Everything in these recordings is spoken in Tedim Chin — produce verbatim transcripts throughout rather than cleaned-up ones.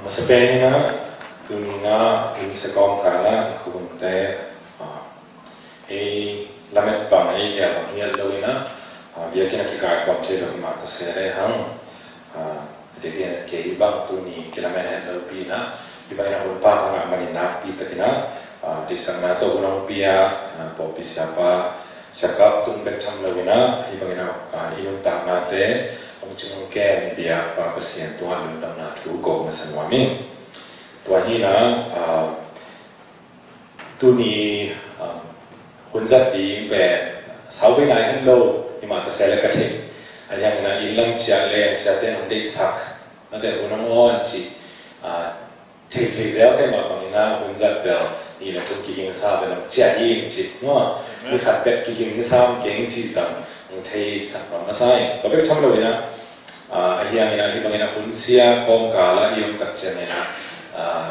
Masa pen in ah, tuni in ah hun sia kawmkal ah i khunte, ah, ei lamet bang, ei gel bang hi lo in ah, ah, biakinn ah kikaikhawm thei lo hi mah ta se lehang, ah, a diakdiakin kei bang tuni kilamen het lopi in ah, hih bangin ah hun pak a ngah manin nakpi takin ah, ah, deihsakna tawh hun hong pia, ah, pawlpi siapa, siakap tung bek tham lo in ah, hih bangin ah, ah, i nuntaknate hong cing hong kem i biakpa Pasian tungah lungdamna thu ko masa nuam ing. Tua hi in ah, ah, tuni, ah, hun zat ding pen sau bei nai het lo hi mah ta se leh ka thei. Ahih hangin ah inn lam ciah leng siate in hong deihsak, nate hun hong awn cih, ah, thei thei zel kei mah bangin ah hun zat bel nih le thum kiging sa bel hong ciah hi ing cih maw. Amen. Ni khat bek kiging hi sam keng cih zong hong theisak bang a sa ing. Tua bek tham lo in ah, ah, ahih hangin ah hih bangin ah hun sia kawmkal ah i om tak ciangin ah, ah,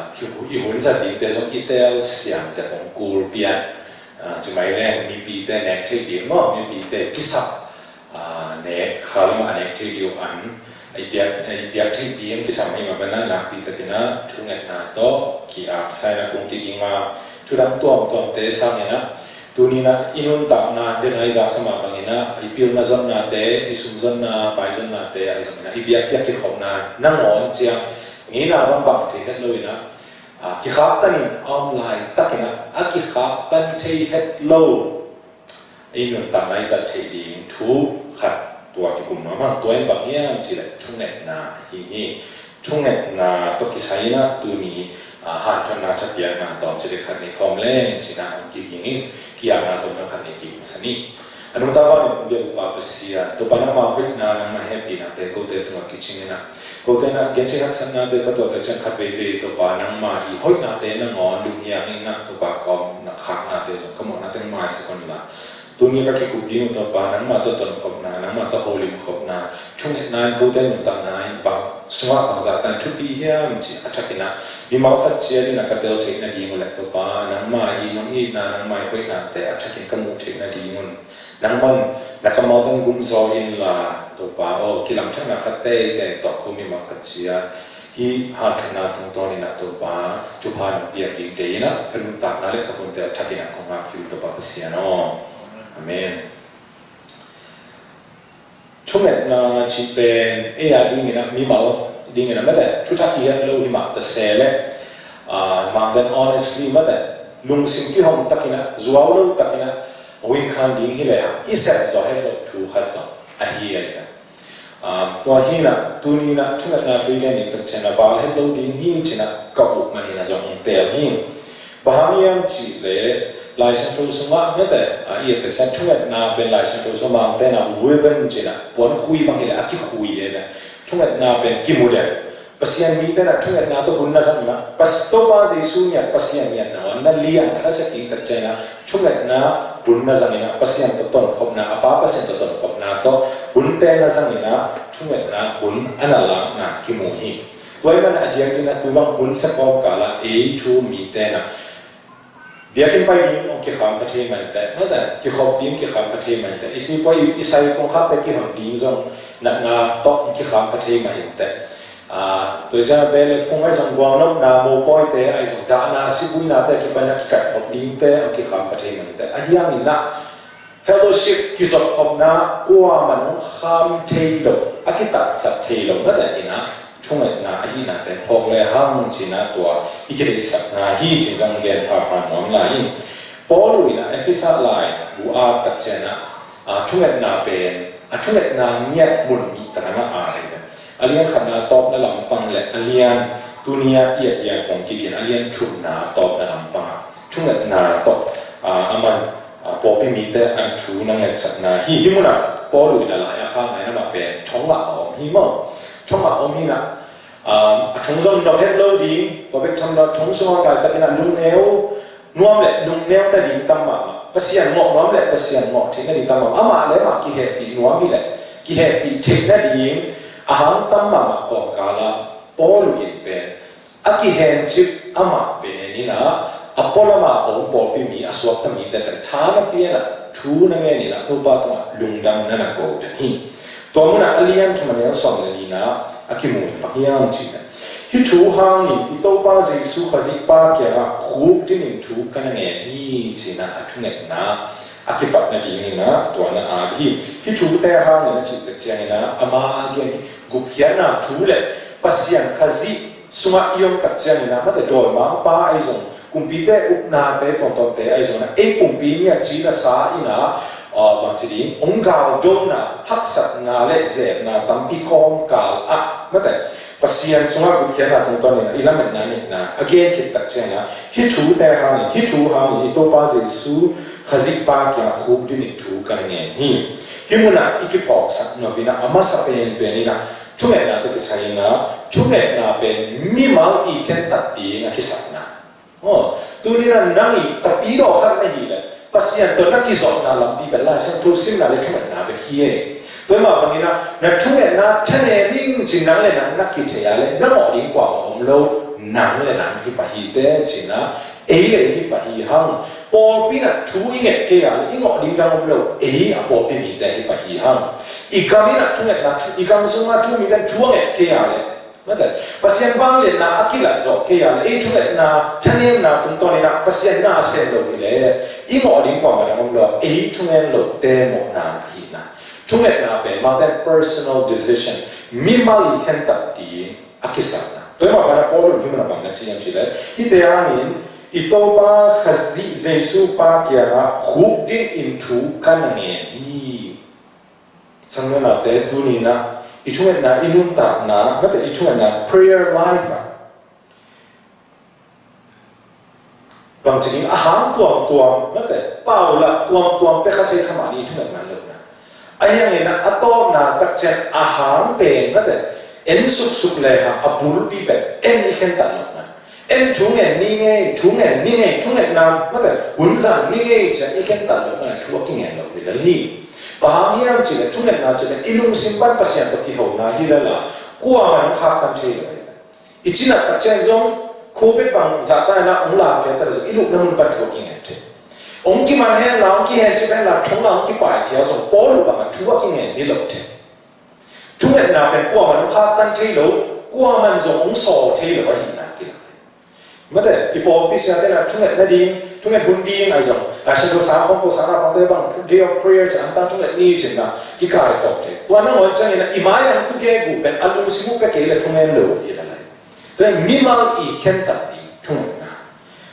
i hun zat dingte zong i tel siam zia hong kul pian. Ah, ci mai leng mipite nek thei ding maw, mipite kisap, ah, nek, kha lam ah a nek thei ding uh an, i piak, i piak thei ding kisam hi mah bangin ah nakpi takin ah thungetna tawh ki-ap sa in ah kong kiging a, thudang tuamtuamte sangin ah, tuni in ah i nuntakna den a i zaksa mah bangin ah i pilna zonnate, i sum zonna, pai zonnate ahi zongin ah i biakpiak kikhopna nangawn ciang ngeina bangbang thei het lo in ah, ah, kikhaktan in a om laitakin ah a kikhaktan thei het lo i nuntakna i zat theih ding thu khat tua kikum nuam hang. Tua in bang hiam cih leh thungetna ahi hi. Thungetna tawh kisai in ah tuni, ah, hanthotna thapiakna tawmcik leh khat nei khawm leng ci in ah hong kiging ing. Ki-apna tawh na khat nei kik masa ni. A nungta bangin hong biak uh Pa Pasian, Topa nangma hoihna, nangma hehpihnate kote tungah kicing in ah, kote in ah genthei haksatnate ka tuahtak ciang khat veivei Topa nangma i hoihnate nangawn lunghiang in ah Topa kawm na khaknate zong ka mawhnate maisak un la. Tuni ka kikup ding uh Topa nangma tawh tonkhopna, nangma tawh holimkhopna, thungetna in kote nuntakna in bang sungah bangzah tan thupi hiam cih a thakin ah mimal khat ciat in ah ka tel theih nading uh leh Topa nangma i nong itna, nangma i hoihnate a thakin ka muh theih nading un nangman na kammal tawh gumzaw inla, Topa aw, kilamthakna khat teitei tawh ko mimal khat ciat hih hanthotna tungtawn in ah Topa thupha nong piak ding deih in ah ka nuntakna leh ka hunte a thakin ah kong ngak hi uh Topa Pasian aw. Amen. Thungetna cih pen ei a dingin ah, mimal dingin ah mate, thuthak hi het lo hi mah ta se leh, ah, mangten honestly mate, lungsim kihong takin ah, zuau lo takin ah, wingkhan ding hi leh ah i sep zaw het lo thu khat zong ahi a in ah. Ah, tua hi in ah tuni in ah thungetna thu i gen ding tak ciang ah val het lo ding hi ci in ah ka up manin ah zong hong tel hi. Bang hang hiam cih leh Lai Siangtho sungah mate, ah, i et tak ciang thungetna pen Lai Siangtho sungah mangten ah woven ci in ah puankhui bang hi leh a kikhui e na. Thungetna pen kimu den. Pasian mite in ah thungetna tawh hun na zang in ah, Pas-, Topa Jesu ngiat, Pasian ngiatna uh na lian khat a sep ding tak ciang in ah thungetna hun na zang in ah Pasian tawh tonkhopna, a Pa Pasian tawh tonkhopna tawh hunte na zang in ah thungetna hun a na lakna kimu hi. Tua ahih manin a diakdiakin ah tu bang hun sia kawmkal ah ei thu-um mite in ah biakinn pai ding hong kikham pha thei mah inteh, mate, kikhop ding kikham pha thei mah inteh, i sipua i, i sai kongkhakte kihon ding zong natna tawh hong kikham pha thei mah inteh. Ah, tua ciang beh leh phung ahi zong gualnopna, mopawite ahi zong dahna, sipuinate kipan a kikaikhop dingte hong kikham pha thei mah inteh. Ahih hangin ah fellowship, kizopkhopna kuaman hong kham thei lo, a kitatsat thei lo, mate in ah thungetna ahihnate phawk lehang ci in ah tua i kideihsakna hi ci-in zong gen phapha nuam lai ing. Paul in ah Efesa lai bu a tak ciang ah, ah, thungetna pen, a thungetna ngiat mun nih tak a na a hi ve. A lian khatna tawpna lampang leh a lian tuni a i et lian kong kik in a lian thumna tawpna lampang ah thungetna tawh, ah, a man, ah, pawlpi mite an thu na ngetsakna hi. Hih munah Paul in a lai a khak nai na mah pen thong ah a om hi maw? Thong ah a om hi na, ah, a thong zong nop het lo ding, tua bek tham lo, thong sung a om laitakin a lungneu nuam leh lungneu nading tam mahmah, Pasian ngawh nuam leh Pasian ngawh theih nading tam mahmah, amah leh amah kihehpih nuam hi leh kihehpih theih nading a hang tam mahmah kawmkal ah Paul in pen a kihencip amah pen in ah a pualam a om pawlpi mi, a suakta mite pen tha na pia in ah thu na ngen in ah Topa tungah lungdam na na ko den hi. Tua munah a lian thum a neu sawm le nihna a kimu in bang hiam cih leh, Hih thu hangin i Topa Jesu Khazih Pa kiangah khuk dingin thu ka na ngen hi, ci-in ah a thungetna a kipat nadingin ah tua na at hi. Hih thute hangin a cih tak ciangin ah ama gen hi. Gupkhiatna thu le Pasian Khazih sungah i om tak ciangin ah, mate, dawimangpa ahi zong, kumpite upnate tuamtuamte ahi zong ah, ei pumpi ngiat ci nasa in ah, ah, bangci ding, hong galdona, haksatna le zepna tampi kawmkal ah, mate, Pasian sungah gupkhiatna tungtawnin ah i lametna nihna a gen khit tak ciangin ah, hih thute hangin, hih thu hangin i Topa Jesu Khazih Pa kiangah khuk dingin thu ka na ngen hi. Hih munah i kiphawksak nop in ah, a masa penpen in ah, thungetna tawh kisai in ah, thungetna pen mimal i khentat ding a kisakna. Aw, tuni-in ah nang i tapidaw khat na hih leh, Pasian tawh na kizopna lampi pen Lai Siangtho simna le thungetna bek hi e. Tua mah bangin ah, na thungetna thanem ing ci-in nang le nang na kithei a leh, na ngawh ding kuamah om lo, nang le nang hi pah hi teh ci-in ah, ei le ei hi pah hi hang. Pawlpi in ah thu i nget kei a leh, i ngawh ding dang om lo, ei a pawlpi mite hi pah hi hang. I gam in ah thungetna, thu, i gam sungah thu mite thu a nget kei a leh, mate, Pasian vangliatna a kilat zawh kei a leh, ei thungetna thanemna tungtawnin ah Pasian na a sem lo hi leh, i ngawh ding kuamah dang om lo, ei thungen lote mawhna ahihna. Thungetna pen, mate, personal decision, mimal i khentat ding a kisakna. Tua mah bangin ah Paul in hih munah bang na ci hiam cih leh, hihte hangin i Topa Khazih Jesu Pa kiangah khuk dingin thu ka na ngen hi. Sanggamte, tuni-in ah i thungetna, i nuntakna, mate, i thungetna, prayer life ah, bangci ding, a hang tuamtuam, mate, paulap tuamtuam pia kha thei kha mah ni i thungetna lohna. Ahi hangin ah a tawpna tak ciang a hang pen, mate, en suksuk le hang a bulpi pen en i khentat lohna. En thu ngen ni ngei, thu ngen ni ngei, thungetna, mate, hun zang ni ngei ci-a i khentat lohna thu a kingen lo hi lel hi. Bang hang hiam cih leh thungetna cih leh i lungsim pan Pasian tawh kihona hi lel a, kuamah in hong khaktan thei lo hi. I cina tak ciang zong Covid bang zahta in ah hong lamkhia ta leh zong i lupna mun pan thu a kingen thei. Hong kiman hen la, hong kihencip hen la, thong la hong kipaikhia zong Paul bangah thu a kingen hi lo thei. Thungetna pen kuamah in hong khaktan thei lo, kuamah in zong hong sawl thei lo ahihna kilang. Mate, i pawlpi siate in ah thunget nading, thunget hun ding ahi zong, a, Siangtho sang khawng ko sang a pangte bang, day of prayer ci-in, an tan thunget ni ci-in ah kikaikhawm thei. Tua nangawn ciangin ah i mai-ah hong tu gegu pen a lungsim uh pia kei leh thungen lo hi lel a. Tua mimal i khentat ding thungetna.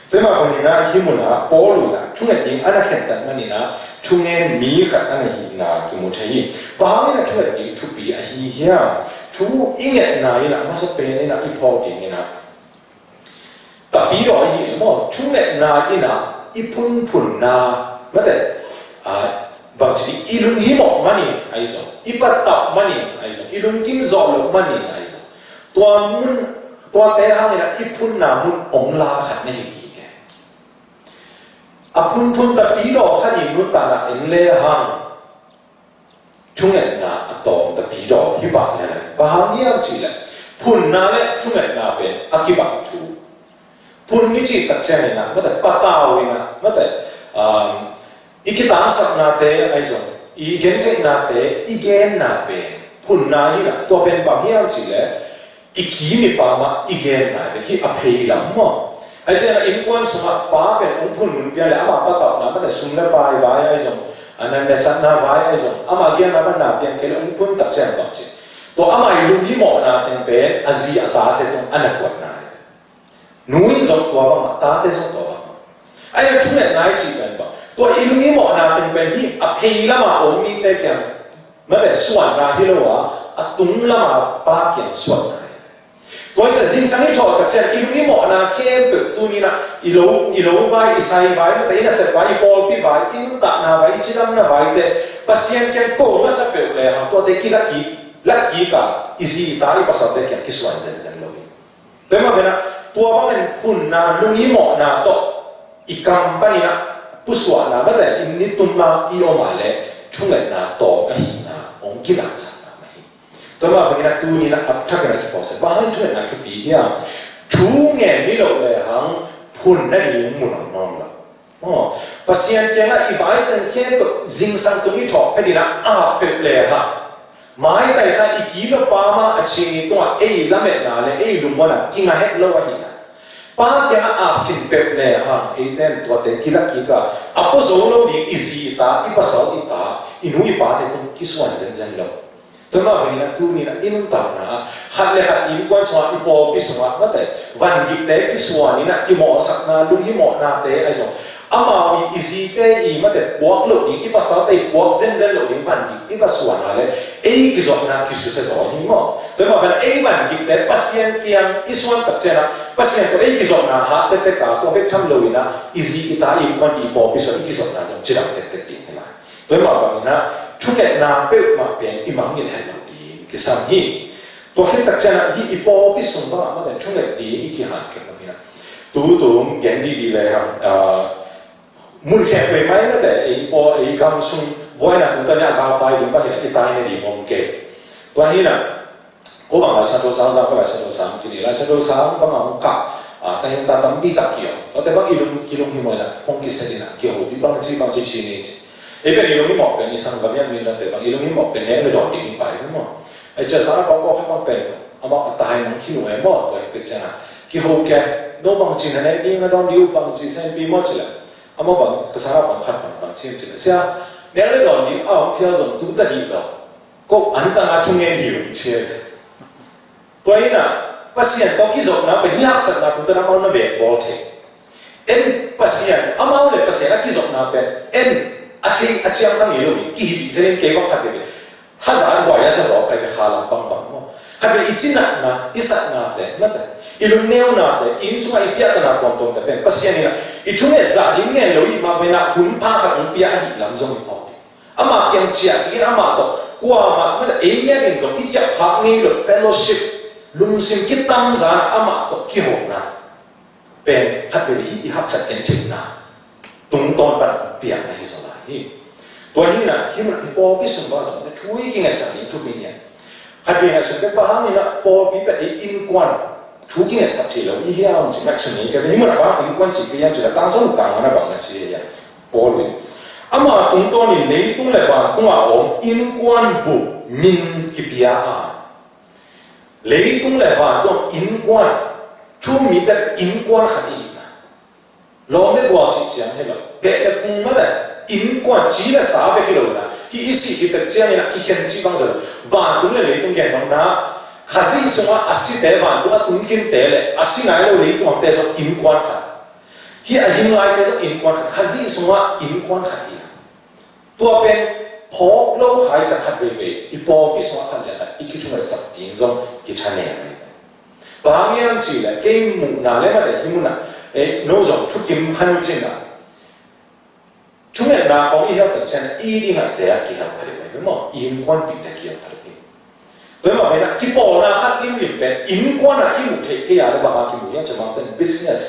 Tua mah bangin ah hih munah Paul in ah thunget ding a na khentat manin ah thungen mi khat a na hihna kimu thei hi. Bang hangin ah thunget ding thupi ahi hiam? Thu i ngetna in ah masa pen in ah i phawk ding in ah, tapidaw ahi maw, thungetna in ah i phunphunna, mate, a, bangci i lunghimawh manin ahi zong, i patap manin ahi zong, i lungkim zawh loh manin ahi zong, tua mun, tuate hangin ah i phunna mun ong la khat na hi kei. A phunphun tapidaw khat i nuntakna en le hang, thungetna a tawm tapidaw hi pah lel. Bang hang hiam cih leh phunna le thungetna pen a kibang thu. Phun i cih tak ciangin ah, mate, patau in ah, mate, um, i kitangsapnate ahi zong, i gentheihnate, i genna pen phunna hi in ah, tua pen bang hiam cih leh i kim i pam ah i genna pen hi a pheilam maw. Ahi ciangin ah innkuan sungah pa pen hong phun mun pia leh amah patauhna, mate, sum le pai vai ahi zong, a, na, nasatna vai ahi zong, amah giahna man na piang kei leh hong phun tak ciang bang ci, tua amah i lunghimawhna teng pen a zi a tate tung a na kuatna hi. Nu in zong tua bangmah, tate zong tua bangmah. Ahi a thungetna i cih pen bang, tua i lunghimawhna teng pen hi a pheilam a om mite kiang, mate, suanna hi lo a, a tunglam a Pa kiang suanna hi. Tua i ciah zingsang i thawh tak ciang i lunghimawhna khempeuh tuni-in ah i lo, i lo vai, i sai vai, mate, i nasep vai, i pawlpi vai, i nuntakna vai, i cidamna vai te Pasian kiang ko masa peuh le hang tuate kilak kik, lak kik a, i zi i ta, i pasalte kiang kisuan zenzen lo hi. Tua mah bangin ah, tua bangin phunna, lunghimawhna tawh i kam panin ah pusuahna, mate, i nitum a i om a leh thungetna tawm ahihna hong kilangsakna mah hi. Tua mah bangin ah tuni-in ah a thak in ah kiphawksak, bang hang thungetna thupi hiam? Thu ngen ni loh le hang phun nading mun om nawn lo. Aw, Pasian kiangah i vai teng khempeuh zingsang tung i thawh phet in ah ap peuh le hang, Maitaisa i ki le pa ma a cing i tungah ei lametna le ei lungmuanna kinga het lo ahihna. Pa kiangah ap khin peuh le hang eite in tuate kilak kik a, a pua zo lo ding i zi i ta, i pasal i ta, i nu i pate tung kisuan zenzen lo. Tua mah bangin a tuni-in a i nuntakna ah khat le khat innkuan sungah, i pawlpi sungah mate vangikte kisuan in a kimawhsakna, lunghimawhnate ahi zong, amau i, i zite i mate puak loh ding, i pasalte i puak zenzen loh ding vangik i va suan a le ei kizopna kisusia zaw hi maw? Tua mah bangin ei vangikte Pasian kiang i suan tak ciangin a Pasian tawh ei kizopna hat tektek a, tua bek tham lo in a i zi i ta, i innkuan, i pawlpi sungah i kizopna zong cidam tektek ding hi lai. Tua mah bangin a thungetna peuhmah pen i mangngilh het lo ding kisam hi. Tua khit tak ciangin a hih i pawlpi sung bangah mate thunget ding i kihanthawn lo hi a. Tutung gen didi le hang, ah, mun khempeuh mai mate ei pawl, ei gam sung buaina tungtawn in a galtai ding bang hi a, i taina ding om kei. Tua hi a, ko bang Lai Siangtho Sang, Zangkong Lai Siangtho Sang kini, Lai Siangtho Sang bang a hong kah, ah, taina tampi tak ki om. Tuate bang i lung, kilunghimawh in a, hong kisel in a, kihopih bangci bangci ci ni ci. Ei pen i lunghimawh pen i sanggam i a min dangte bang i lunghimawh pen nek le dawn ding hi pai maw? Ei cia sa a pawlkhat bang pen amah a tai nang khin uh e maw? Tua hi tek ciangin a kiho kei, no bangci na nek ding na dawn ding uh bangci senpi maw ci le, amah bang ka sa a bang khat bang bangci ci le, sia, nek le dawn ding a hong phial zong tu ta dih lo. Ko antang a thungen hi uh ci e. Tua hi a, Pasian tawh kizopna pen hih haksatna tungtawn amau na vekbawl thei. En Pasian, amau le Pasian a kizopna pen en a thei a ciang kha ngei lo hi, kihilh zen in kei bang khat veve. Hazat huai a sa zawk kai ve kha lam bangbang maw? Khat vei i cinatna, i satnate mate, i lungneunate, i inn sungah i piahtana tuamtuamte pen Pasian in a i thunget zah ding ngen lo i hih mah bangin a hun pha khat hong pia ahih lam zong i phawk ding. Amah kiang ciah kik in amah tawh kuamah mate ei ngiat in zong i ciah phak ngei lo fellowship, lungsim kitamzan amah tawh kihona pen khat vei hih i haksat ken theihna tungtawn pan piakna hi zaw lai hi. Tua hi a, hih mun a i pawlpi sung bang zong thu i kingetsak ding thupi hi a. Khat vei ngaihsun pen bang hangin a pawlpi pen ei innkuan thu kingetsak thei lo i hiam ci ngaihsun hi kei. Hih mun a bang innkuan ci kei hiam ci le Tangsa Luk tang man a bang na ci hi a, Paul in ama tungtawnin leitung le vantung a om innkuan bup min kipia a, leitung le vantung innkuan, thu mi tek innkuan khat i hihna. Lawm le gual cih ciang hi lo, beh le phung mate, innkuan ci le sa bek hi lo in a, hih i sih hi tek ciangin a kikhen cih bang zo lo. Vantung le leitung gen bang na, Khazih sungah a site, vantung a tung khinte le a si nai lo leitung a omte zong innkuan khat. Hih a hing laite zong innkuan khat, Khazih sungah innkuan khat hi a. Tua pen phawk lo khai ciang khat veivei i pawlpi sungah khat le khat i kithungetsak ding zong kithanem hi. Bang hang hiam cih leh kei muhna le mate hih mun ah, eh, no zong thukim khan uh cin ah, thungetna khawng i hel tak ciang i ding ah te ah kihel pha deuh hi maw? I innkuanpihte kihel pha deuh hi. Tua hi mah pen ah kipawlna khat limlim pen innkuan ah i muh theih kei a le bang a kimu hiam cih bang pen business,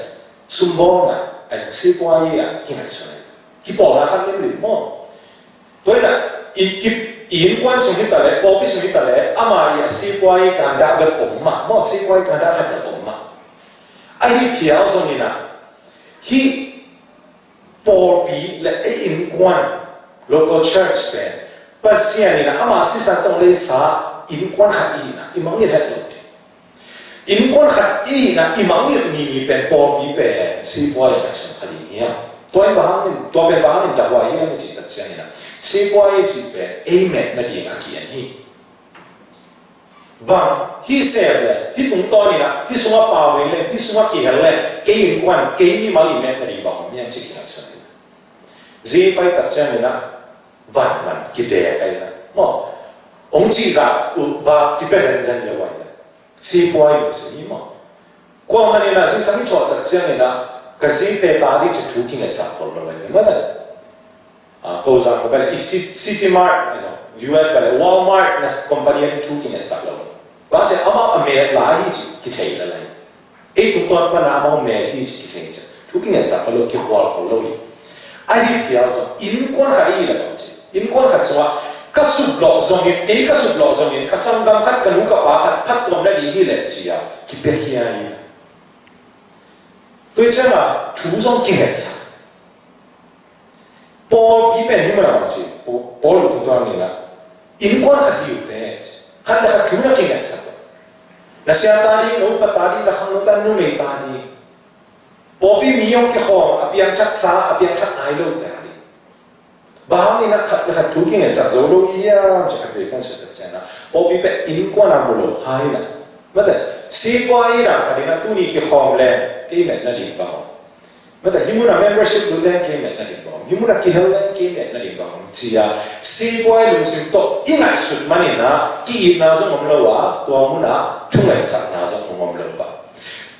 sumbawlna, ai, sipuai ah kingaihsun hi. Kipawlna khat limlim maw? Tua hi a, i, i, i innkuan sung hi ta le, pawlpi sung hi ta le, ama i a sipuai kandah bek om mah maw, sipuai kandah khat bek om mah. Ahi phial zongin ah, hih pawlpi le ei innkuan, local church pen Pasian in ah ama sisan tawh leisa innkuan khat i hihna i mangngilh het lo ding. Innkuan khat i hihna i mangngilh mi, mi pen pawlpi pen sipuai in ah sung kha ding hiam? Tua in bang hangin, tua pen bang hangin dah huai hiam i cih tak ciangin ah, sipuai i cih pen ei met nading a ki-en hi. Bang hih sem le hih tungtawn in ah hih sungah pau in le hih sungah kihel le kei innkuan, kei mimal i met nading bang om hiam cih kingaihsun hi. Zi pai tak ciangin ah van man kidek ahi na maw? Hong cihzah uh va kipia zenzen lo ahi na. Sipuai lo si hi maw? Kuamah in ah zingsang i thuah tak ciangin ah ka zite ta ding ci thu kingetsak khol lo ahi na maw? Ah, ko zang ko bel i Ci-, City Mart, U S bel Walmart na company a thu kingetsak lo. Bang ci amau a met lai hi ci kithei la lai. Ei tungtawn pan a amau met hi ci kithei ci. Thu kingetsak khol lo, kikhual khol lo hi. Ahi phial zong innkuan khat i hi le bang ci, innkuan khat sungah ka suplawh zongin, kei ka suplawh zongin ka sanggam khat, ka nu ka pa khat phattuam nading hi leh ci a kipiakhia hi. Tua ciangin thu zong kingetsak. Pawlpi pen hi mah bang ci, Paul, Paul tungtawn in ah Innkuan khat hi uh teh, khat le khat thu na kingetsak uh. Na sia ta ding, na upa ta ding, na khangno ta, numei ta ding. Pawlpi mi hong kikhawm, a piangthak sa, a piangthak nai lo te a ding. Bang hangin a khat le khat thu kingetsak zo lo hiam, ci khat vei kan sut tak ciang a, pawlpi pen innkuan a mu lo kha hi na. Mate, sipuai in a khat in a tuni kikhawm leng kei metna ding bang om. Mate, hih mun a membership lut leng kei metna ding bang om. Hih mun a kihel leng kei metna ding bang om, ci a sipuai lungsim tawh i ngaihsut manin a ki-itna zong om lo a, tua mun a thungetsakna zong om lo bang.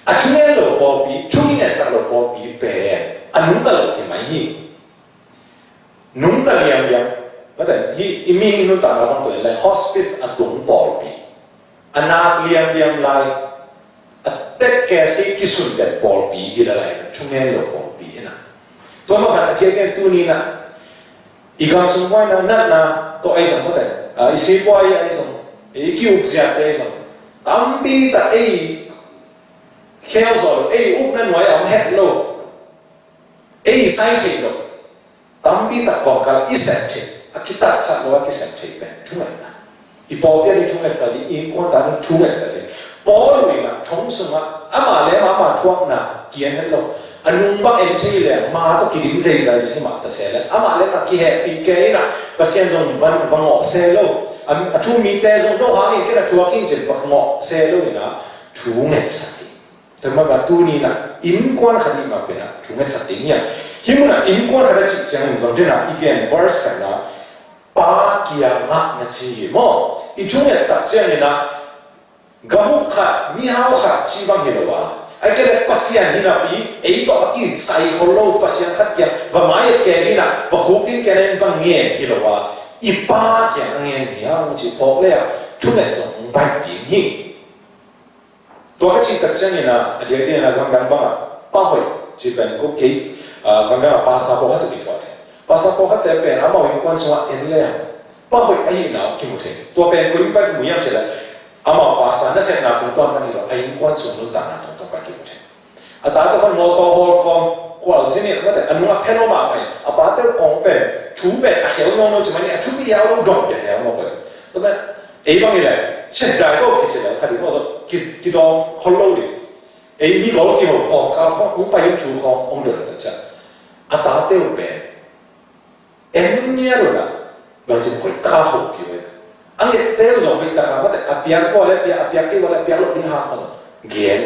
A thungen lo pawlpi, thu kingetsak lo pawlpi pen a nungta lo hi mai hi. Nungta liamliam. Mate, hih i mihing nuntakna bang tua in lai hospice a tung pawlpi, a nak liamliam lai, a tek kesi kisun den pawlpi hi la lai, thungen lo pawlpi hi na. Tua mah bang a thiak ken tuni na i gam sung huai na natna tawh ahi zong, mate, a, i sipuai ahi zong, i ki-ukziate ahi zong, tampi tak ei khel zaw lo, ei ukna nuai a om het lo, ei sai thei lo, tampi tak kawmkal i sep thei, a kitatsak lo a kisep thei pen thungetna. I pawlpi a ding thungetsak ding, i innkuan ta ding thungetsak ding. Paul in a thong sungah amah le amah, amah thuakna kian het lo. A nung bang en thei le, ma tawh kidim zeizai ding hi mah ta se le, amah le amah kihehpih kei in a, Pasian zong van, va ngawh se lo. A, a thu mite zong no hangin ken a thuak hi cin va ngawh se lo in a, thungetsak ding. Tua mah bang tuni na innkuan khat i mah pen a thungetsak ding hi a. Hih mun a innkuan khat a cih ciangin zong ding a i gen verse khat na, pa kiangah na ci hi maw. I thunget tak ciangin a, gamuk khat, mihau khat ci bang hi lo a, ahih kei leh Pasian hi napi, ei tawh a kisai khol lo Pasian khat kiang va mai-et kei in a, va khuk ding kei in va ngen hi lo a, i pa kiang a ngen hi hang ci phawk le a, thunget zong hong baih ding hi. Tua ka cih tak ciangin a, a diakdiak in a gamdang bangah pa hoih ci pen ko kei, a, gamdang a pastor pawlkhat tawh kithuah thei. Pastor pawlkhatte pen amau innkuan sungah en le a, pa hoih ahihna kimu thei. Tua pen ko innkuan kimu hiam cih leh, amau pastor nasepna tungtawn pan hi lo, a innkuan sung nuntakna tungtawn pan kimu thei. A tate khong mawtaw hawl kawm, kual zin in, mate, a nung a phe lo mahmah in, a pate kong pen thu pen a khel nawn lo ci mah in, a thupi hiau lo dong pen hiau lo pen. Tua pen, ei bang hi leh, sia dai ko kici leh, kha ding maw, ki, kidawng khol lo ding. Ei mi bawl kiho kawmkal khawng hong pai in thu khawng hong don ta ciang, a tate uh pen en ngiat uh a, bangci hoih taka hopih uh a, a ngette uh zong hoih taka, mate, a piak uh a leh piak, a piak kei uh a leh piak loh ding hang uh zong gen.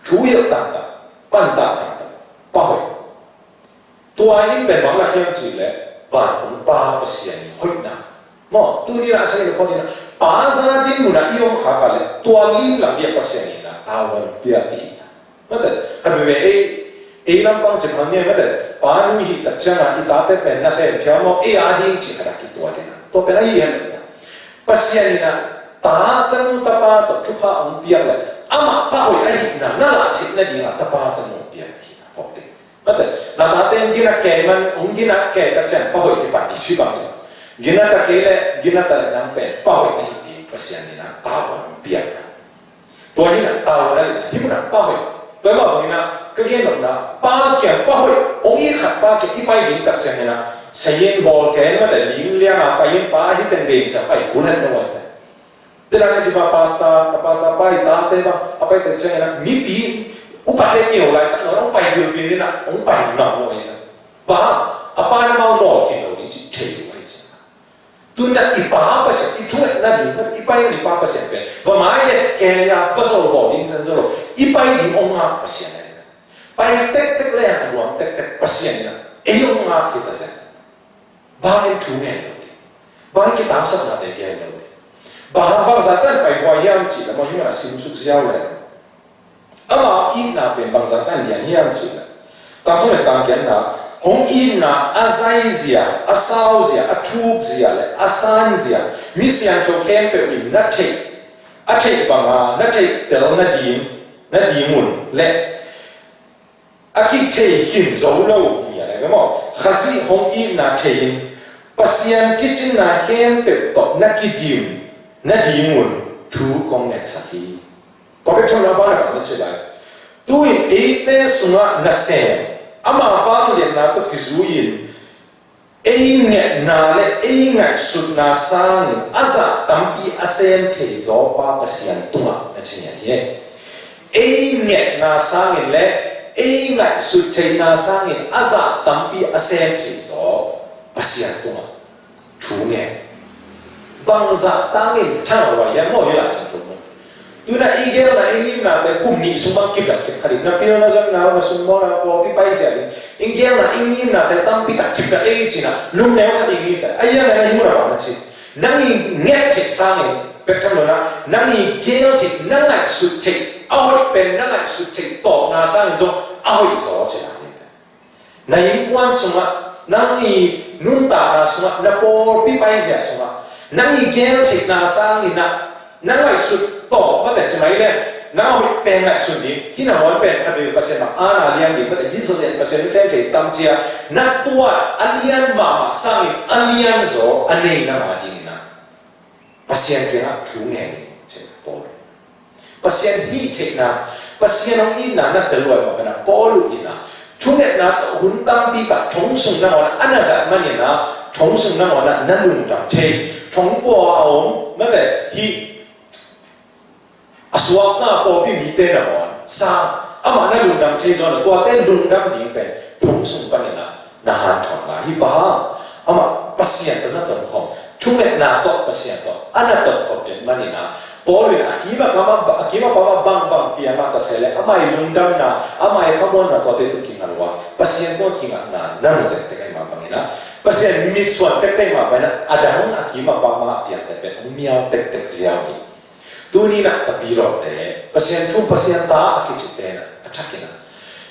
Thu hilh taktak, pan taktak, pa hoih. Tua in pen bang lak hiam cih leh vantung Pa Pasian in hoihna. Maw, tuni in a, a thei lo pawh ni in a, pa za ding mun ah i om khak a leh tua lim lam biak Pasian in a, a hong piak i hihna. Mate, khat veve ei, ei lampang cih bang ni, mate, pa nu i hih tak ciang a, i tate pen nasem phial maw, ei a ding cih khat a kituat in a. Tua pen a hi hen. Pasian in a, ta, tanu, tapa tawh thupha hong piak leh, amah pa hoih ahihna na lah theih nading a tapa tanu hong piak ahihna phawk ding. Mate, na tate in gina kei man, hong gina kei tak ciang pa hoih hi pan i ci bang hi. Gina ta kei leh, gina ta leh nang pen pa hoih na hi ding Pasian in a, tavuan hong piak. Tua hi na, tavuan a leh na, hih mun a pa hoih. Tua hi mah bang in a, ka gen nopna, pa kiang pa hoih, hong it khat pa kiang i pai ding tak ciang in a, sayin bawl kei, mate, ling liang a pai in pa hi teng ding ciang pai kul hen lo a. Te na ka ci pa pastor, ka pastor pa i tate bang, a pai tak ciang in a, mipi, upate kiho laitak lo, hong pai bilbil in a, hong pai nop lo in a. Pa, a pa in amau nawl khin lo ding ci thei lo a hi ci. Tun a i Pa Pasian, i thu et nading, i pai nading Pa Pasian pen va mai-et kei a, va zol bawl ding zan zo lo, i pai ding hong ngak Pasian ahi. Pai tektek leh a nuam tektek Pasian in a, ei hong ngak hi ta zen. Bang hang thu ngen lo ding, bang hang kitangsapnate gen lo ding, bang hang bangzah tan pai huai hiam cih leh, maw, hih mun a simsuk ziau leh. Ama itna pen bangzah tan lian hiam cih leh, tang sung leh tang giatna, hong itna a zaizia, a sauzia, a thukzia leh a sanzia, mi siangtho khempeuh in na theih, a theih banga na theih tel nading, nadingun leh a kithei khin zo lo mi a leh maw, Khazih hong itna thei-in Pasian kicinna khempeuh tawh na kidim nadingun thu kong ngetsak hi. Tua bek tham lo, a banah bang na ci lai? Tu-in eite sungah nasem, ama vangliatna tawh kizui-in Ei ngetna le ei ngaihsutna sangin a zah tampi a sem thei zaw pa Pasian tungah na ci ngiat hi. Ei ngetna sangin le ei ngaihsut theihna sangin a zah tampi a sem thei zaw Pasian tungah thu ngen. Bangzah tangin thang a uai hiam maw hi lai sing tum. Tuna i gelna i ngimnate kum nih sung bang kipdak kip kha ding. Na pilna zonna na sungmawhna pawlpi paizia ding. I gelna i ngimnate tampi tak kipdak ei cina lungneu kha ding hi ta. A iang na hi mura bang na ci. Nang i nget theih sangin pek tham lona nang i gel theih, nang ngaihsut theih, a hoih pen nang ngaihsut theih tawpna sangin zong a hoih zaw cina hi ta. Na innkuan sungah, nang i nuntakna sungah, na pawlpi paizia sungah, nang i gel theihna sangin ah, nang ngaihsut tawh, mate ci mai le, nang a hoih pen ngaihsun ding, hih nangawn pen khat vei Pasian bang ana liang ding, mate hih zawzen Pasian in sem thei tam cia, na tua a lian mahmah sangin a lian zaw a nei na ma dingin ah. Pasian kiangah thu ngen in, ci Paul. Pasian hih theihna, Pasian hong itna na tel luai mah bana Paul uh in ah, thungetna tawh hun tampi tak thong sung nangawn ah, a na zat manin ah, thong sung nangawn ah, na lungdam thei, thong pua a om, mate hih a suakna pawlpi mite nangawn sang, amah na lungdam thei zaw na tuate lungdam ding pen thong sung panin ah, na hanthawn lai hi bang. Amah Pasian tawh na tonkhawm, thungetna tawh Pasian tawh a na tonkhawm den manin ah, Paul in a kim a pam a, a kim a pam a bangbang piang mah ta se le, amah i lungdamna, amah i khamuanna tuate tawh kinga lo a, Pasian tawh kingatna na mu tektek ahih mah bangin ah, Pasian mitsuan tektek mah bangin ah, a dang a kim a pam a piangte pen hong mial tektek ziau hi. Tuni in ah tapidawnte, Pasian thu, Pasian ta a kicite in ah, a thakin ah,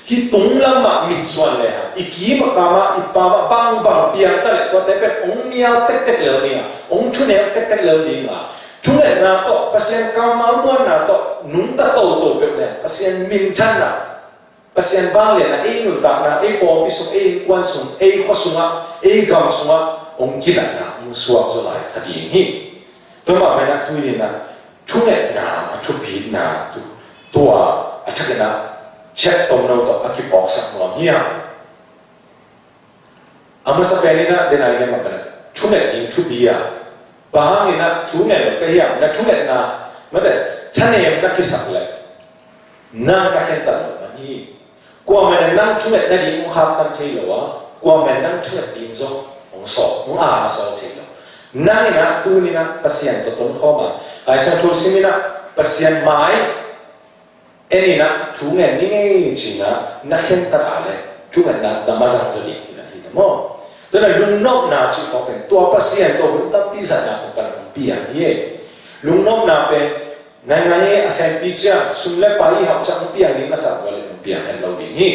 hih tung lamah mitsuan le hang, i kim a pam a, i pam a bangbang piang ta le, tuate pen hong mial tektek lel ding a, hong thuneu tektek lel ding a, thungetna tawh, Pasian kammal muanna tawh nungta toto peuh le hang, Pasian minthanna, Pasian vangliatna, ei nuntakna, ei pawlpi sung, ei innkuan sung, ei khua sungah, ei gam sungah hong kilatna hong suak zaw lai kha ding hi. Tua mah bangin ah tuni in ah thungetna a thupitna tu, tua a thakin ah ciat tomno tawh a kiphawksak nuam hi a. A masa pen in ah, den a i gen mah bangin ah thunget ding thupi a. Bang hangin ah thunget lo ka hiam, na thungetna, mate, thanem na kisak leh nang na khentat lo mah hi. Kuamah in nang thunget nading hong khaktan thei lo a, kuamah in nang thunget ding zong hong sawl, hong a sawl thei lo. Nang in ah tuni in ah Pasian tawh tonkhawm a, Lai Siangtho sim in ah Pasian mai en in ah thu ngen ni ngei ci in ah na khentat a le thungetna dam a zang zaw ding hi ta maw? Tua in ah lungnopna cih khawng pen tua Pasian tawh hun tampi zatna khawng pan hong piang hi. Lungnopna pen nai ngai a sempi ciang sum le pai i hauh ciang hong piang ding na sa tua le hong piang het lo ding hi.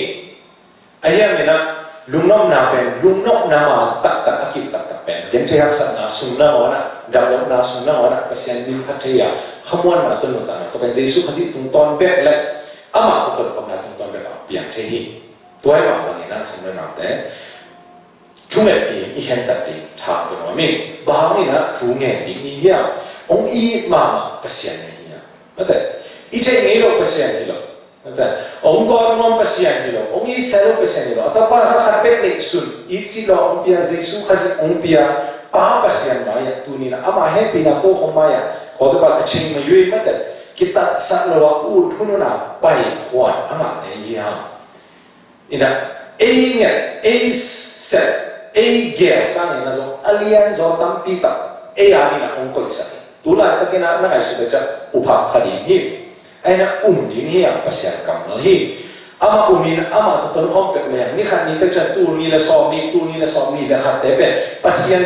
Ahi hangin ah lungnopna pen, lungnopna man taktak a kip taktak pen genthei haksatna sung nangawn ah, damlohna sung nangawn ah Pasian min phat thei a, khamuanna tawh nuntakna tawh pen Jesu Khazih tungtawn bek le amah tawh tonkhawmna tungtawn bek a piang thei hi. Tua ahih mah bangin ah sung le naute, thunget ding i khentat ding thang pen om in, bang hangin ah thu ngen ding i hiam? Hong it mahmah Pasian i hi a, mate, i theih ngei lo Pasian hi lo. Mate, hong gawt nuam Pasian hi lo, hong it seh lo Pasian hi lo. A tapa khat khat bek neihsun, it sih lo hong pia, Jesu Khazih hong pia Pa Pasian mai-ah tuni in ah, amah hehpihna tokhom mai-ah, khawte pal a ching mai ui, mate, kitatsak lo a ut hun hun a paikhuan amahte hi hang. In ah, ei nget, ei sep, ei gel sangin ah zong a lian zaw tampi tak ei a dingin ah hong koihsak hi. Tu laitakin ah na ngaihsut a ciah uphak kha ding hi. Ahi hang um ding hi a, Pasian kammal hi. Amah um in amah tawh tonkhawm peuh le hang, ni khat ni teh ciang tul nih le sawm nih, tul nih le sawm nih le khatte pen Pasian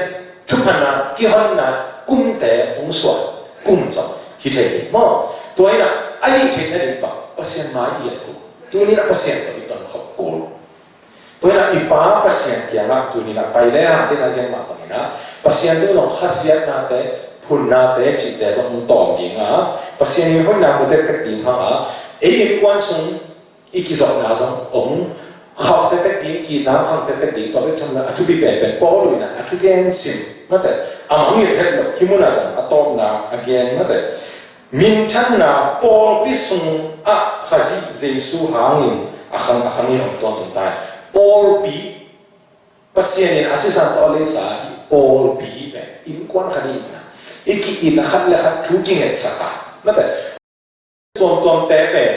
thupha na, kihonna kumte hong suah kum zong hi thei hi maw? Tua in ah a hih theih nading bang Pasian mai i et kul. Tuni in ah Pasian tawh i tonkhawm kul. Tua in ah i Pa Pasian kiangah tuni in ah pai le hang, den a gen mah bangin ah Pasian tungah khasiatnate, phunnate cihte zong hong tawm ding a, Pasian in hoihna mu tektek ding hang a, ei innkuan sung i kizopna zong hong khauh tektek ding, kinam khang tektek ding, tua bek tham lo a, a thupi penpen Paul in ah a thugen sim, mate, a mangngilh het lo, hih munah zong a tawpna a gen, mate, minthanna pawlpi sungah Khazih Jesu hangin a khang, a khang in hong tawntung ta hi. Pawlpi, Pasian in a sisan tawh a leisa hi pawlpi pen innkuan khat hi na. I ki-itna khat le khat thu kingetsak a, mate, tuamtuamte pen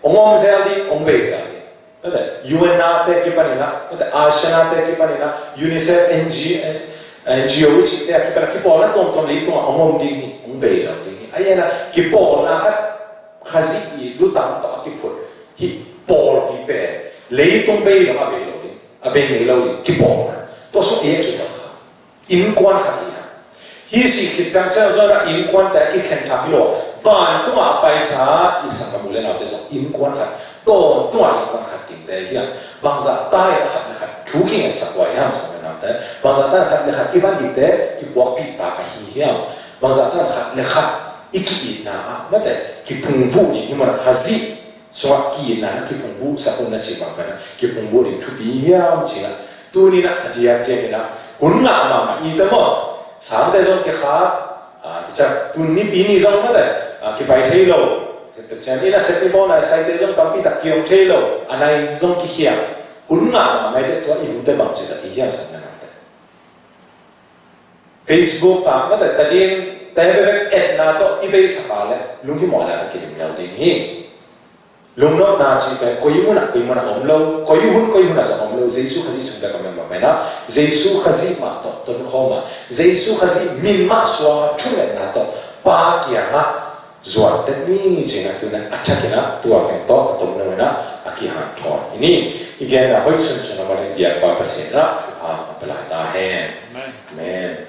hong om zel ding, hong bei zel ding. Mate, U N a te kipan in a, mate, ASEAN a te kipan in a, UNICEF, N G, eh, N G O i cihte a kipan a kipawlna tuamtuam leitungah hong om ding hi, hong bei lo ding hi. A hi a, kipawlna khat, Khazih i lutang tawh a kiphut hi pawlpi pen leitung bei lo a bei lo ding, a bei ngei lo ding kipawlna. Tua sung ei a kihel kha innkuan khat hi a. Hih sih khit ciang ciang zong a innkuante a kikhen thak hi lo. Vantungah a paisa i sanggamnu le naute zong innkuan khat, tawntungah innkuan khat dingte hiam? Bangzah ta in a khat le khat thu kingetsak huai hiam, sanggamnu le naute? Bangzah ta in a khat le khat i van dingte kipuakpih ta ka hi hiam? Bangzah ta in a khat le khat i ki-itna ah, mate, kiphungvuh ding hi mawk a, Khazih sungah ki-itna na kiphungvuhsak un na cih bang pen a kiphungvuh ding thupi hiam cih a. Tuni in a diakdiak in a hun ngah mahmah i te maw? Sangte zong kikhak, ah, tua ciang tuni nipi ni zong mate, ah, kipai thei lo. Tua ciang i nasep i bawl nai saite zong tampi tak ki-om thei lo. A nai zong kikhial. Hun ngah mahmah i te, tua i hunte bangci zat i hiam, sanggamnu le naute? Facebook ah, mate, tadin te bekbek etna tawh i beisak a leh lunghimawhna tawh kidim lo ding hi. Lungnopna cih pen koi munah, koi munah om lo, koi hun, koi hunah zong om lo. Jesu Khazih sung bek a om lo mah pen a, Jesu Khazih mah tawh tonkhawm a, Jesu Khazih min mah suang a thungetna tawh Pa kiangah zuan tek ni cih a, tu in a thak in a tua teng tawh a tomno in a kihanthawn hi ni. I genna hoih sunsun a man in biakpa Pasian in a